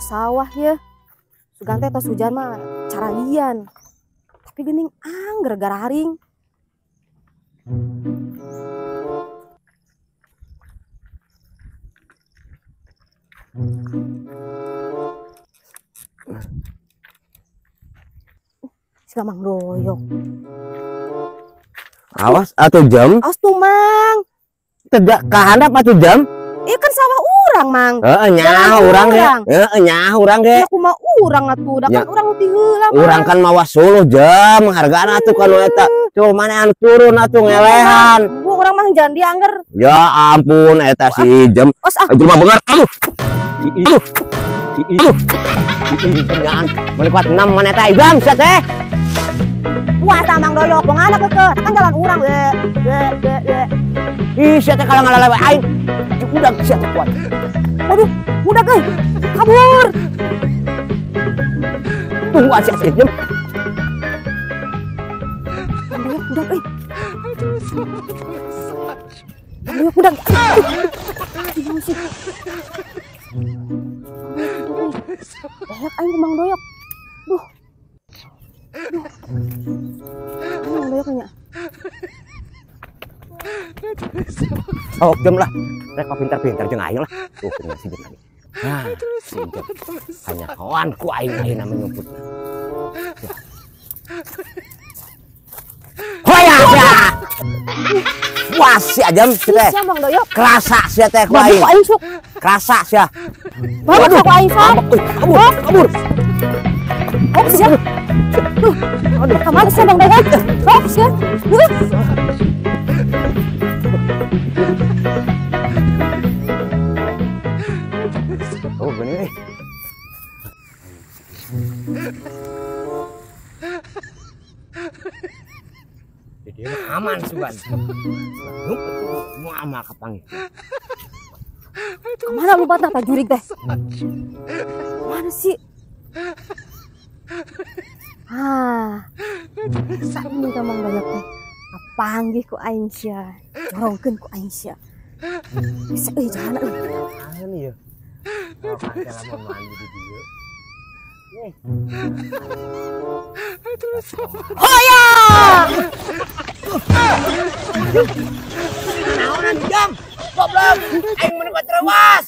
Sawah ya. Sugan teh tos hujan mah caralian. Tapi geuning angger gararing. Si Mang Doyok. Awas atuh jam. Awas tuh Mang. Tidak kahandap atuh jam. Iya kan sawah urang Mang. Heeh nyaah urang ge. Heeh nyaah urang ge. Ya kumaha urang atuh, da kan urang ti heula. Urang kan mawa suluh jam, hargana atuh kanu eta. Tuh mana anu turun atuh ngelehan. Bu urang mah jangan diangger. Ya ampun eta si jam. Jelema beungar. Aduh. Aduh. Aduh. Jangan melewat 6 mana eta jam sia teh. Puasa Mang Doyok, bongana keukeuh, kan jalan urang we. Ih sia teh kalau ngalalewe aing. Udah sia teh kuat. Waduh, udah euy. Kabur. Tunggu sia teh jam. Udah euy. Doyok udah. Doyok aing ku Mang Doyok. Duh. Duh. Mang Doyok nya. Oh, jam lah. Rek pintar-pintar jeung aing lah. Tuh bener si jam lagi. Nah, si jam. Hanya kawan ku aing ayeuna menyumput. Hoya sia. Wah, sia jam si teh. Sia Mang Doyok. Kerasa sia teh ku aing. Kerasa sia. Waduh, ku aing sok. Kabur, kabur. Oh, sia. Duh. Aduh, kamana sia Mang Doyok? Sok sia. Duh. Oh, bener nih. Jadi aman sugan. Mau amal kapanggih. Kemana lu batang jurig teh? Mana sih? Ah, ini Mang Doyok teh. Kapanggih ku aing sia. Jorongkeun ku aing sia. Bisa euy jalan euy. Anu ya. Oh, lamun mandi di dieu. Hoya! Naonan jam. Goblok. Aing mun kuat rewas.